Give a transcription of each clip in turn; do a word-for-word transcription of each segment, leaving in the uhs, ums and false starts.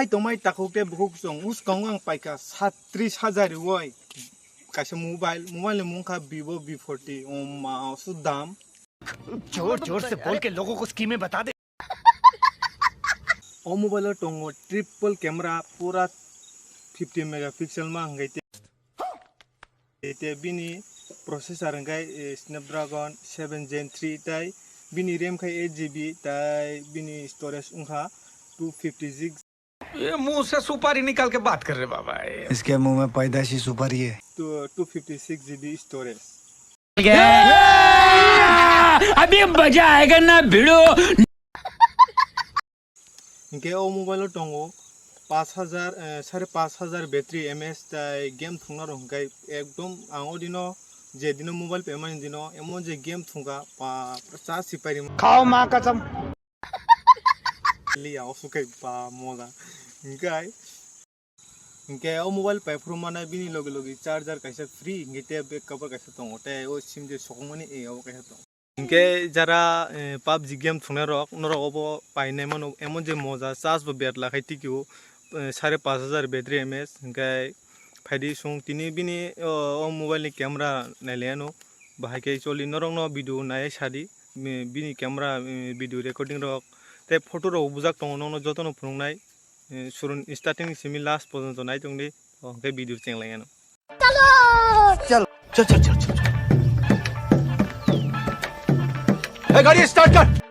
Tongmai takhuk tei bukhuk chwng uskango ang paikha satris hajar riwi kaisa mobile, mobile ni mung kha Vivo V forty, o ma, o su dam. जोर जोर से बोल के लोगों को स्कीमें बता दे। O mobile o tongo triple camera, pura fifty megapixel ma hwnkhe te. Te bini processor hwnkhe, eh, Snapdragon seven Gen three tai bini RAM khai eight G B tai bini storage wngkha two fifty six. ये मुंह से सुपारी निकाल के बात कर रहे बाबा, ये। इसके मुंह में पैदाइशी सुपारी है। Two, two fifty six G B storage. अभी मजा आएगा ना भिड़ो। Hingke o mobile o tongo pash hajar, eh, sare pash hajar battery mAh tai game thwngna rok hingke ekdom ang o dino je dino mobile pemani dino emon je game thwngkha pa charge si pairima. Khao ma kasam. Liya o sukai pa mola hingke. Hingke o mobile paiphuru mane bini logi logi charger kaisa free hingke te back cover kaisa tongo tei o sim je sokmani e o kaisa tongo. Hingke jara, eh, PUBG game thwngnairok, norok obo painai mano, emon je moja, charge bo betla khai tikio, eh, sare pash hajar battery mAh, hingke phaidi song tini bini, o, o mobile ni camera nailaiano, bahai khe choli norokno video naiwi sadi, mi-, bini camera, eh, video recording rok, tei photo rok bujak tongo, nokno jotono phunuknai, eh, surun starting ni simi last porjonto nai tongdi, o hingke video chenglaiano. चलो। चल, चल, चल, चल, चल। ए, गाड़ी start कर।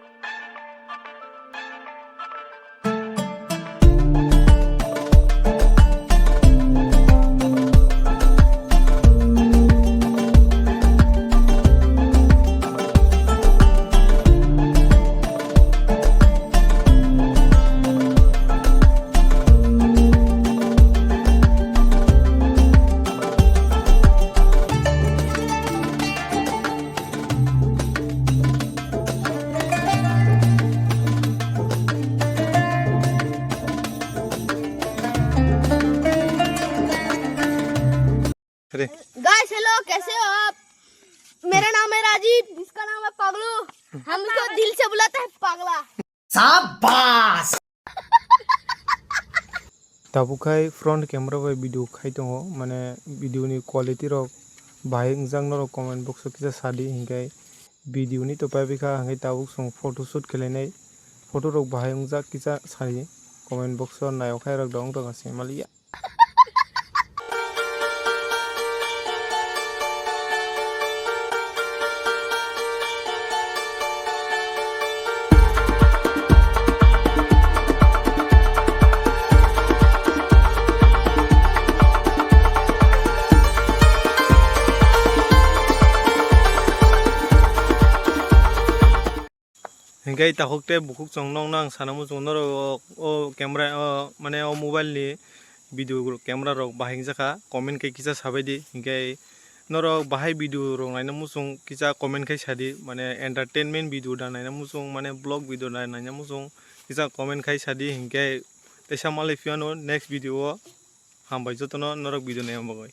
Ready? Guys, hello, कैसे हो आप? मेरा नाम है राजीव, इसका नाम है पगलू। हम इसको दिल से बुलाते हैं पगला। शाबाश। Tabuk khai front camera bai video khai tongo, mane video ni quality rok bahai wngjak norok comment box o kisa sadi, hinkhai video ni to paibikha, hinkhai tabuk chwng photo shoot khwlainai, photo rok bahai wngjak kisa sadi, comment box o naiyokhai rok dong dong se maliya. Hinkhe takhuk tei bukhuk chwng nokno ang sana muchungo norok o, o camera o mane o mobile ni video camera rok bahai wngjakha, comment khe kisa sabaidi. Hinkhe norok bahai video rok naina muchung kisa comment khai sadi, mane entertainment video da naina muchung, mane vlog video da naina muchung kisa comment khai sadi. Hinkhe teisa malai phiyano next video o hambai jotono norok video naina bagwi.